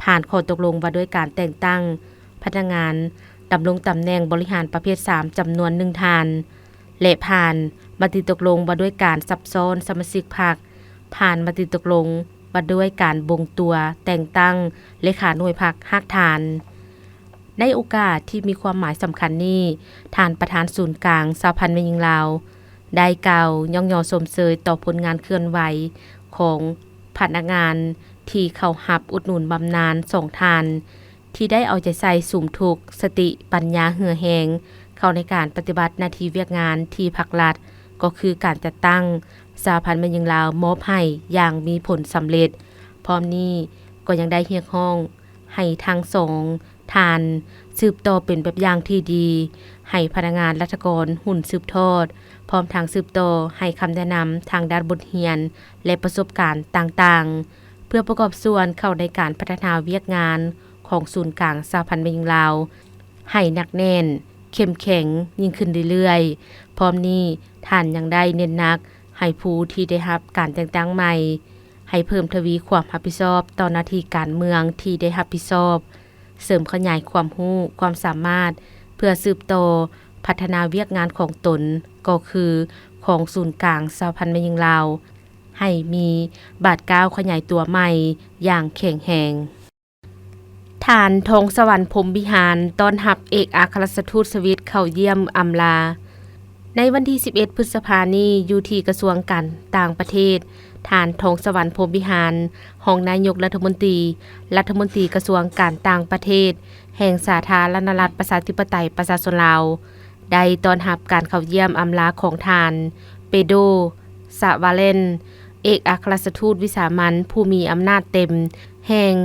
ຜ່ານຂໍ້ຕົກລົງວ່າດ້ວຍການແຕ່ງຕັ້ງພະນັກງານດຳລົງຕຳແໜ່ງບໍລິຫານປະເພດສາມ ຈຳນວນໜຶ່ງທ່ານ ແລະ ຜ່ານມະຕິຕົກລົງວ່າດ້ວຍການຊັບຊ້ອນສະມາຊິກພັກ, ຜ່ານມະຕິຕົກລົງວ່າດ້ວຍການບົ່ງຕົວແຕ່ງຕັ້ງເລຂາໜ່ວຍພັກຮາກຖານ. ໃນໂອກາດທີ່ມີຄວາມໝາຍສຳຄັນນີ້, ທ່ານປະທານສູນກາງສະຫະພັນແມ່ຍິງລາວ ໄດ້ກ່າວຍ້ອງຍໍຊົມເຊີຍຕໍ່ຜົນງານເຄື່ອນໄຫວຂອງພະນັກງານທີ່ເຂົ້າຮັບອຸດໜູນບຳນານສອງທ່ານ ທີ່ໄດ້ເອົາໃຈໃສ່ສຸມທຸກສະຕິປັນຍາເຫື່ອແຮງເຂົ້າໃນການປະຕິບັດໜ້າທີ່ວຽກງານທີ່ພັກລັດ ກໍຄືການຈັດຕັ້ງສະຫະພັນແມ່ຍິງລາວມອບໃຫ້ຢ່າງມີຜົນສຳເລັດ. ພ້ອມນີ້ກໍຍັງໄດ້ຮຽກຮ້ອງ ໃຫ້ທັງສອງທ່ານສືບຕໍ່ເປັນແບບຢ່າງທີ່ດີໃຫ້ພະນັກງານລັດຖະກອນຮຸ່ນສືບທອດ, ພ້ອມທັງສືບຕໍ່ໃຫ້ຄຳແນະນຳທາງດ້ານບົດຮຽນ ແລະ ປະສົບການຕ່າງໆ ເພື່ອປະກອບສ່ວນເຂົ້າໃນການພັດທະນາວຽກງານຂອງສູນກາງສະຫະພັນແມ່ຍິງລາວ ໃຫ້ໜັກແໜ້ນ, ເຂັ້ມແຂງຍິ່ງຂຶ້ນເລື້ອຍໆ. ພ້ອມນີ້, ທ່ານຍັງໄດ້ເນັ້ນໜັກໃຫ້ຜູ້ທີ່ໄດ້ຮັບການແຕ່ງຕັ້ງໃໝ່ ໃຫ້ເພີ່ມທະວີຄວາມຮັບຜິດຊອບຕໍ່ໜ້າທີ່ການເມືອງທີ່ໄດ້ຮັບຜິດຊອບ, ເສີມຂະຫຍາຍຄວາມຮູ້ຄວາມສາມາດ ເພື່ອສືບຕໍ່ພັດທະນາວຽກງານຂອງຕົນ, ກໍຄືຂອງສູນກາງສະຫະພັນແມ່ຍິງລາວ ໃຫ້ມີບາດກ້າວຂະຫຍາຍຕົວໃໝ່ຢ່າງແຂງແຮງ. ທ່ານ ທອງສະຫວັນ ພົມວິຫານ ຕ້ອນຮັບເອກອັກຄະລັດຖະທູດສະວິດເຂົ້າຢ້ຽມອຳລາ. ໃນວັນທີສິບເອັດ ພຶດສະພານີ້ ຢູ່ທີ່ກະຊວງການຕ່າງປະເທດ, ທ່ານ ທອງສະຫວັນ ພົມວິຫານ ຮອງນາຍົກລັດຖະມົນຕີ ລັດຖະມົນຕີກະຊວງການຕ່າງປະເທດ ແຫ່ງສາທາລະນະລັດ ປະຊາທິປະໄຕ ປະຊາຊົນລາວ ໄດ້ຕ້ອນຮັບການເຂົ້າຢ້ຽມອຳລາຂອງທ່ານ ເປໂດ ສະວາເລັນ ເອກອັກຄະລັດຖະທູດວິສາມັນຜູ້ມີອຳນາດເຕັມແຫ່ງ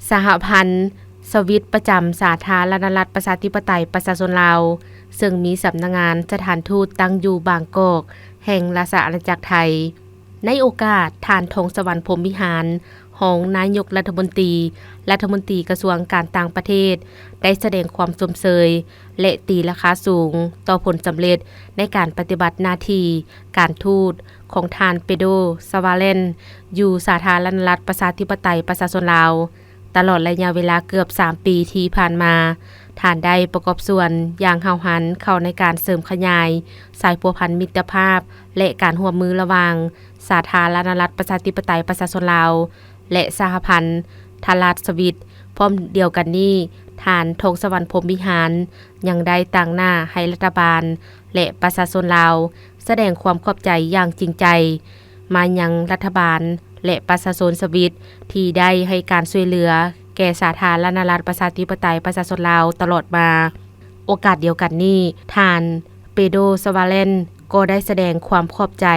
ສະຫະພັນສະວິດປະຈຳສາທາລະນະລັດ ປະຊາທິປະໄຕ ປະຊາຊົນລາວ, ເຊິ່ງມີສຳນັກງານສະຖານທູດຕັ້ງຢູ່ບາງກອກ ແຫ່ງລາຊະອານາຈັກໄທ. ໃນໂອກາດ, ທ່ານ ທອງສະຫວັນ ພົມວິຫານ ຮອງນາຍົກລັດຖະມົນຕີ ລັດຖະມົນຕີກະຊວງການຕ່າງປະເທດ ໄດ້ສະແດງຄວາມຊົມເຊີຍ ແລະ ຕີລາຄາສູງຕໍ່ຜົນສຳເລັດໃນການປະຕິບັດໜ້າທີ່ການທູດຂອງທ່ານ ເປໂດ ສະວາເລັນ ຢູ່ສາທາລະນະລັດ ປະຊາທິປະໄຕ ປະຊາຊົນລາວ. ຕະຫຼອດໄລຍະເວລາເກືອບສາມປີທີ່ຜ່ານມາ, ທ່ານໄດ້ປະກອບສ່ວນຢ່າງຫ້າວຫັນເຂົ້າໃນການເສີມຂະຫຍາຍສາຍພົວພັນມິດຕະພາບ ແລະ ການຮ່ວມມືລະຫວ່າງສາທາລະນະລັດ ປະຊາທິປະໄຕ ປະຊາຊົນລາວ ແລະ ສະຫະພັນທະລາດສະວິດ. ພ້ອມດຽວກັນນີ້, ທ່ານ ທອງສະຫວັນ ພົມວິຫານ ຍັງໄດ້ຕາງໜ້າໃຫ້ລັດຖະບານ ແລະ ປະຊາຊົນລາວ ສະແດງຄວາມຂອບໃຈຢ່າງຈິງໃຈມາຍັງລັດຖະບານ ແລະ ປະຊາຊົນສະວິດ ທີ່ໄດ້ໃຫ້ການຊ່ວຍເຫຼືອແກ່ສາທາລະນະລັດ ປະຊາທິປະໄຕ ປະຊາຊົນລາວຕະຫຼອດມາ. ໂອກາດດຽວກັນນີ້, ທ່ານ ເປໂດ ສະວາເລັນ ກໍໄດ້ສະແດງຄວາມຂອບໃຈ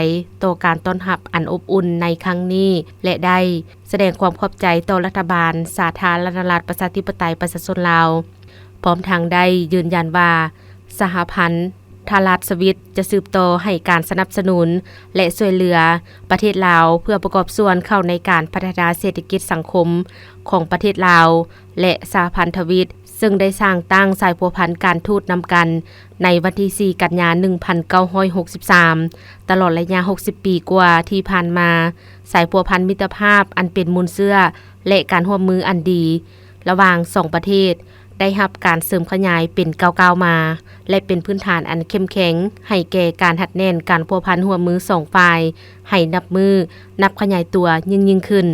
ຕໍ່ການຕ້ອນຮັບອັນອົບອຸ່ນໃນຄັ້ງນີ້ ແລະ ໄດ້ສະແດງຄວາມຂອບໃຈຕໍ່ລັດຖະບານສາທາລະນະລັດ ປະຊາທິປະໄຕ ປະຊາຊົນລາວ. ພ້ອມທັງໄດ້ຢືນຢັນວ່າ ສະຫະພັນທະລາດສະວິດຈະສືບຕໍ່ໃຫ້ການສະໜັບສະໜູນ ແລະ ຊ່ວຍເຫຼືອປະເທດລາວ ເພື່ອປະກອບສ່ວນເຂົ້າໃນການພັດທະນາເສດຖະກິດສັງຄົມຂອງປະເທດລາວ ແລະ ສະຫະພັນທະວິດ, ເຊິ່ງໄດ້ສ້າງຕັ້ງສາຍພົວພັນການທູດນຳກັນໃນວັນທີສີ່ ກັນຍາ ໜຶ່ງພັນເກົ້າຮ້ອຍຫົກສິບສາມ. ຕະຫຼອດໄລຍະຫົກສິບປີກວ່າທີ່ຜ່ານມາ, ສາຍພົວພັນມິດຕະພາບອັນເປັນມູນເຊື້ອ ແລະ ການຮ່ວມມືອັນດີລະຫວ່າງສອງປະເທດ ໄດ້ຮັບການເສີມຂະຫຍາຍເປັນກ້າວໆມາ ແລະ ເປັນພື້ນຖານອັນເຂັ້ມແຂງໃຫ້ແກ່ການຮັດແໜ້ນການພົວພັນຮ່ວມມືສອງຝ່າຍໃຫ້ນັບມື້ນັບຂະຫຍາຍຕົວຍິ່ງໆຂຶ້ນ.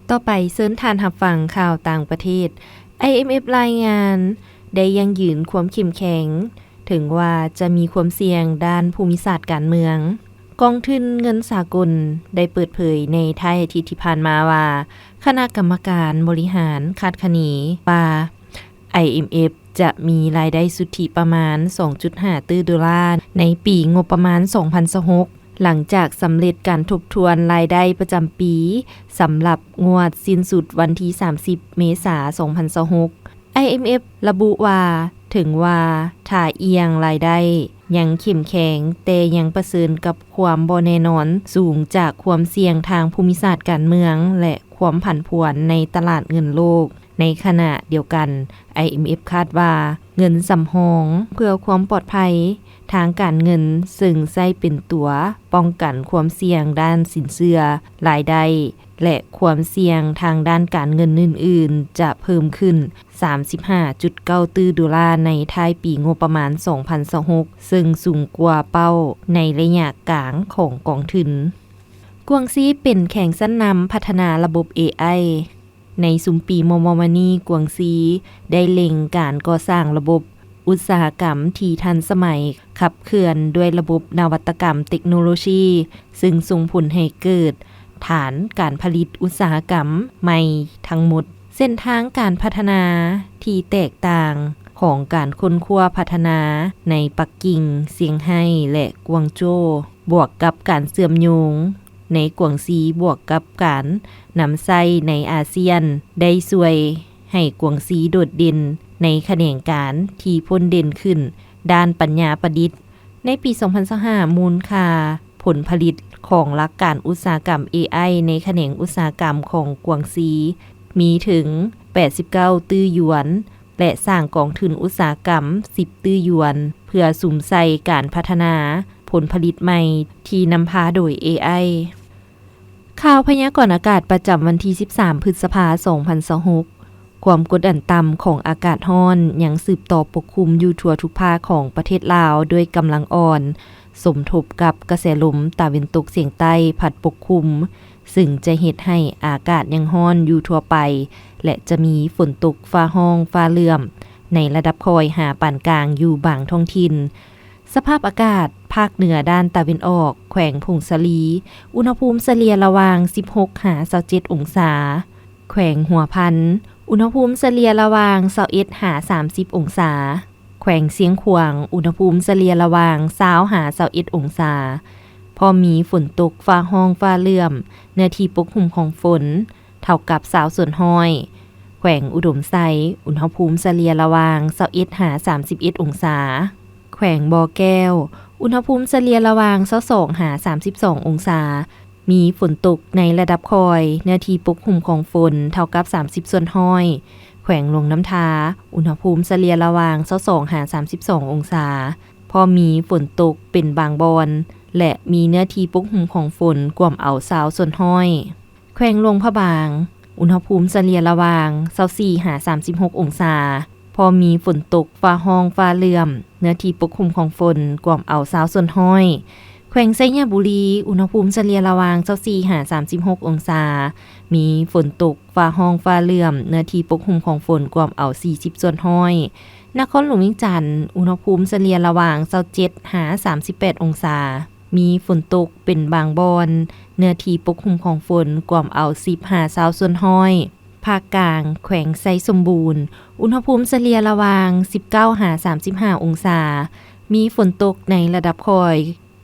ຕໍ່ໄປເຊີນທ່ານຮັບຟັງຂ່າວຕ່າງປະເທດ. ໄອເອັມເອັຟ ລາຍງານໄດ້ຢັ້ງຢືນຄວາມເຂັ້ມແຂງ ເຖິງວ່າຈະມີຄວາມສ່ຽງດ້ານພູມິສາດການເມືອງ. ກອງທຶນເງິນສາກົນໄດ້ເປີດເຜີຍໃນທ້າຍອາທິດທີ່ຜ່ານມາວ່າ ຄະນະກຳມະການບໍລິຫານຄາດຄະເນວ່າ ໄອເອັມເອັຟ ຈະມີລາຍໄດ້ສຸດທິປະມານສອງຈຸດຫ້າຕື້ໂດລາໃນປີງົບປະມານສອງພັນຊາວຫົກ ຫຼັງຈາກສຳເລັດການທົບທວນລາຍໄດ້ປະຈຳປີ ສຳລັບງວດສິ້ນສຸດວັນທີສາມສິບ ເມສາ ສອງພັນຊາວຫົກ. ໄອເອັມເອັຟ ລະບຸວ່າ ເຖິງວ່າທ່າອ່ຽງລາຍໄດ້ຍັງເຂັ້ມແຂງ, ແຕ່ຍັງປະເຊີນກັບຄວາມບໍ່ແນ່ນອນສູງຈາກຄວາມສ່ຽງທາງພູມິສາດການເມືອງ ແລະ ວາມຜັນຜວນໃນຕະຫຼາດເງິນໂລກ. ໃນຂະນະດຽວກັນ, ໄອເອັມເອັຟ ຄາດວ່າເງິນສຳຮອງເພື່ອຄວາມປອດໄພທາງການເງິນ, ເຊິ່ງໃຊ້ເປັນຕົວປ້ອງກັນຄວາມສ່ຽງດ້ານສິນເຊື່ອ, ລາຍໄດ້ ແລະ ຄວາມສ່ຽງທາງດ້ານການເງິນອື່ນໆ ຈະເພີ່ມຂຶ້ນ ສາມສິບຫ້າຈຸດເກົ້າຕື້ໂດລາໃນທ້າຍປີງົບປະມານສອງພັນຊາວຫົກ ເຊິ່ງສູງກວ່າເປົ້າໃນໄລຍະກາງຂອງກອງທຶນ. ກວາງຊີເປັນແຂວງຊັ້ນນຳພັດທະນາລະບົບເອໄອ. ໃນຊຸມປີມໍ່ໆມານີ້, ກວາງຊີໄດ້ເລັ່ງການກໍ່ສ້າງລະບົບອຸດສາຫະກຳທີ່ທັນສະໄໝ, ຂັບເຄື່ອນດ້ວຍລະບົບນະວັດຕະກຳເຕັກໂນໂລຊີ, ເຊິ່ງສົ່ງຜົນໃຫ້ເກີດ ຖານການຜະລິດອຸດສາຫະກຳໃໝ່ທັງໝົດ. ເສັ້ນທາງການພັດທະນາທີ່ແຕກຕ່າງຂອງການຄົ້ນຄວ້າພັດທະນາໃນປັກກິ່ງ, ຊຽງໄຮ້ ແລະ ກວາງໂຈວ, ບວກກັບການເຊື່ອມໂຍງໃນກວາງຊີ, ບວກກັບການນຳໃຊ້ໃນອາຊຽນ ໄດ້ຊ່ວຍໃຫ້ກວາງຊີໂດດເດັ່ນໃນຂະແໜງການທີ່ພົ້ນເດັ່ນຂຶ້ນດ້ານປັນຍາປະດິດ. ໃນປີສອງພັນຊາວຫ້າ, ມູນຄ່າຜົນຜະລິດຂອງຫຼັກການອຸດສາຫະກຳເອໄອໃນຂະແໜງອຸດສາຫະກຳຂອງກວາງຊີມີເຖິງແປດສິບເກົ້າຕື້ຢວນ ແລະ ສ້າງກອງທຶນອຸດສາຫະກຳສິບຕື້ຢວນ ເພື່ອສຸມໃສ່ການພັດທະນາຜົນຜະລິດໃໝ່ທີ່ນຳພາໂດຍເອໄອ. ຂ່າວພະຍາກອນອາກາດປະຈຳວັນທີສິບສາມ ພຶດສະພາ ສອງພັນຊາວຫົກ. ຄວາມກົດດັນຕ່ຳຂອງອາກາດຮ້ອນຍັງສືບຕໍ່ປົກຄຸມຢູ່ທົ່ວທຸກພາກຂອງປະເທດລາວດ້ວຍກຳລັງອ່ອນ, ສົມທົບກັບກະແສລົມຕາເວັນຕົກສຽງໃຕ້ພັດປົກຄຸມ, ເຊິ່ງຈະເຮັດໃຫ້ອາກາດຍັງຮ້ອນຢູ່ທົ່ວໄປ ແລະ ຈະມີຝົນຕົກຟ້າຮ້ອງຟ້າເຫຼື້ອມໃນລະດັບຄ່ອຍຫາປານກາງຢູ່ບາງທ້ອງຖິ່ນ. ສະພາບອາກາດ ພາກເໜືອດ້ານຕາເວັນອອກ, ແຂວງຜົ້ງສາລີ, ອຸນຫະພູມສະເລ່ຍລະຫວ່າງສິບຫົກຫາຊາວເຈັດອົງສາ. ແຂວງຫົວພັນ, ອຸນຫະພູມສະເລ່ຍລະຫວ່າງຊາວເອັດຫາສາມສິບອົງສາ. ແຂວງຊຽງຂວາງ, ອຸນຫະພູມສະເລ່ຍລະຫວ່າງຊາວຫາຊາວເອັດອົງສາ, ພ້ອມມີຝົນຕົກຟ້າຮ້ອງຟ້າເຫຼື້ອມ, ເນື້ອທີ່ປົກຫຸ້ມຂອງຝົນ ເທົ່າກັບຊາວສ່ວນຮ້ອຍ. ແຂວງອຸດົມໄຊ, ອຸນຫະພູມສະເລ່ຍລະຫວ່າງຊາວເອັດຫາສາມສິບເອັດອົງສາ. ແຂວງບໍ່ແກ້ວ, ອຸນຫະພູມສະເລ່ຍລະຫວ່າງຊາວສອງຫາສາມສິບສອງອົງສາ, ມີຝົນຕົກໃນລະດັບຄ່ອຍ, ເນື້ອທີ່ປົກຫຸ້ມຂອງຝົນເທົ່າກັບສາມສິບສ່ວນຮ້ອຍ. ແຂວງຫຼວງນ້ຳທາ, ອຸນຫະພູມສະເລ່ຍລະຫວ່າງຊາວສອງຫາສາມສິບສອງອົງສາ, ພໍມີຝົນຕົກເປັນບາງບ່ອນ ແລະ ມີເນື້ອທີ່ປົກຫຸ້ມຂອງຝົນກວມເອົາຊາວສ່ວນຮ້ອຍ. ແຂວງຫຼວງພະບາງ, ອຸນຫະພູມສະເລ່ຍລະຫວ່າງຊາວສີ່ຫາສາມສິບຫົກອົງສາ, ພໍມີຝົນຕົກ, ຟ້າຮ້ອງ, ຟ້າເຫຼື້ອມ, ເນື້ອທີ່ປົກຄຸມຂອງຝົນກວມເອົາຊາວສ່ວນຮ້ອຍ. ແຂວງໄຊຍະບູລີ, ອຸນຫະພູມສະເລ່ຍລະຫວ່າງຊາວສີ່ຫາສາມສິບຫົກອົງສາ, ມີຝົນຕົກ, ຟ້າຮ້ອງ, ຟ້າເຫຼື້ອມ, ເນື້ອທີ່ປົກຄຸມຂອງຝົນກວມເອົາສີ່ສິບສ່ວນຮ້ອຍ. ນະຄອນຫຼວງວຽງຈັນ, ອຸນຫະພູມສະເລ່ຍລະຫວ່າງຊາວເຈັດຫາສາມສິບແປດອົງສາ, ມີຝົນຕົກເປັນບາງບ່ອນ, ເນື້ອທີ່ປົກຄຸມຂອງຝົນກວມເອົາສິບຫາຊາວສ່ວນຮ້ອຍ. ພາກກາງ, ແຂວງໄຊສົມບູນ, ອຸນຫະພູມສະເລ່ຍລະຫວ່າງສິບເກົ້າຫາສາມສິບຫ້າອົງສາ, ມີຝົນຕົກໃນລະດັບຄ່ອຍ,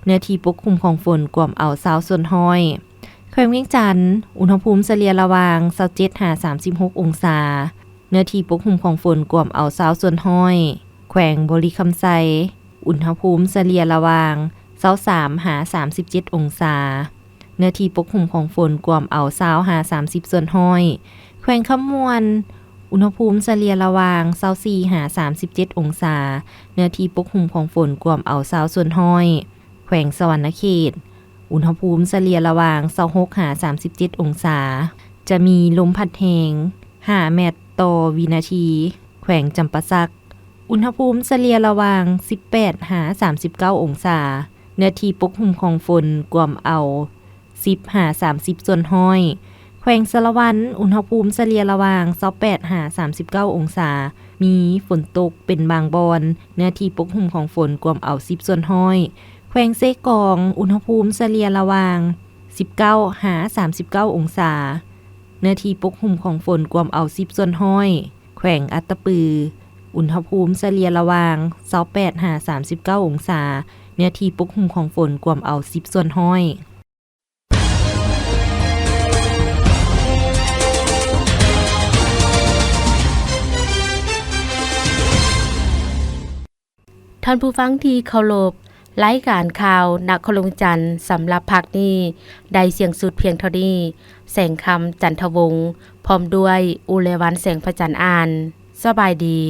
ເນື້ອທີ່ປົກຄຸມຂອງຝົນກວມເອົາຊາວສ່ວນຮ້ອຍ. ແຂວງວຽງຈັນ, ອຸນຫະພູມສະເລ່ຍລະຫວ່າງຊາວເຈັດຫາສາມສິບຫົກອົງສາ, ເນື້ອທີ່ປົກຄຸມຂອງຝົນກວມເອົາຊາວສ່ວນຮ້ອຍ. ແຂວງບໍລິຄຳໄຊ, ອຸນຫະພູມສະເລ່ຍລະຫວ່າງຊາວສາມຫາສາມສິບເຈັດອົງສາ, ເນື້ອທີ່ປົກຄຸມຂອງຝົນກວມເອົາຊາວຫາສາມສິບສ່ວນຮ້ອຍ. ແຂວງຄຳມ່ວນ, ອຸນຫະພູມສະເລ່ຍລະຫວ່າງຊາວສີ່ຫາສາມສິບເຈັດອົງສາ, ເນື້ອທີ່ປົກຄຸມຂອງຝົນກວມເອົາຊາວສ່ວນຮ້ອຍ. ແຂວງສະຫວັນນະເຂດ, ອຸນຫະພູມສະເລ່ຍລະຫວ່າງຊາວຫົກຫາສາມສິບເຈັດອົງສາ, ຈະມີລົມພັດແຮງຫ້າແມັດຕໍ່ວິນາທີ. ແຂວງຈຳປາສັກ, ອຸນຫະພູມສະເລ່ຍລະຫວ່າງສິບແປດຫາສາມສິບເກົ້າອົງສາ, ເນື້ອທີ່ປົກຫຸ້ມຂອງຝົນກວມເອົາສິບຫາສາມສິບສ່ວນຮ້ອຍ. ແຂວງສາລະວັນ, ອຸນຫະພູມສະເລ່ຍລະຫວ່າງຊາວແປດຫາສາມສິບເກົ້າອົງສາ, ມີຝົນຕົກເປັນບາງບ່ອນ, ເນື້ອທີ່ປົກຫຸ້ມຂອງຝົນກວມເອົາສິບສ່ວນຮ້ອຍ. ແຂວງເຊກອງ, ອຸນຫະພູມສະເລ່ຍລະຫວ່າງສິບເກົ້າຫາສາມສິບເກົ້າອົງສາ, ເນື້ອທີ່ປົກຫຸ້ມຂອງຝົນກວມເອົາສິບສ່ວນຮ້ອຍ. ແຂວງອັດຕະປື, ອຸນຫະພູມສະເລ່ຍລະຫວ່າງຊາວແປດຫາສາມສິບເກົ້າອົງສາ, ເນື້ອທີ່ປົກຫຸ້ມຂອງຝົນກວມເອົາສິບສ່ວນຮ້ອຍ. ທ່ານຜູ້ຟັງທີ່ເຄົາລົບ, ລາຍການຂ່າວນະຄອນຫຼວງວຽງຈັນ ສຳລັບພາກນີ້ ໄດ້ສິ້ນສຸດພຽງເທົ່ານີ້. ແສງຄຳ ຈັນທະວົງ ພ້ອມດ້ວຍ ອຸເລວັນ ແສງພະຈັນ ອ່ານ. ສະບາຍດີ.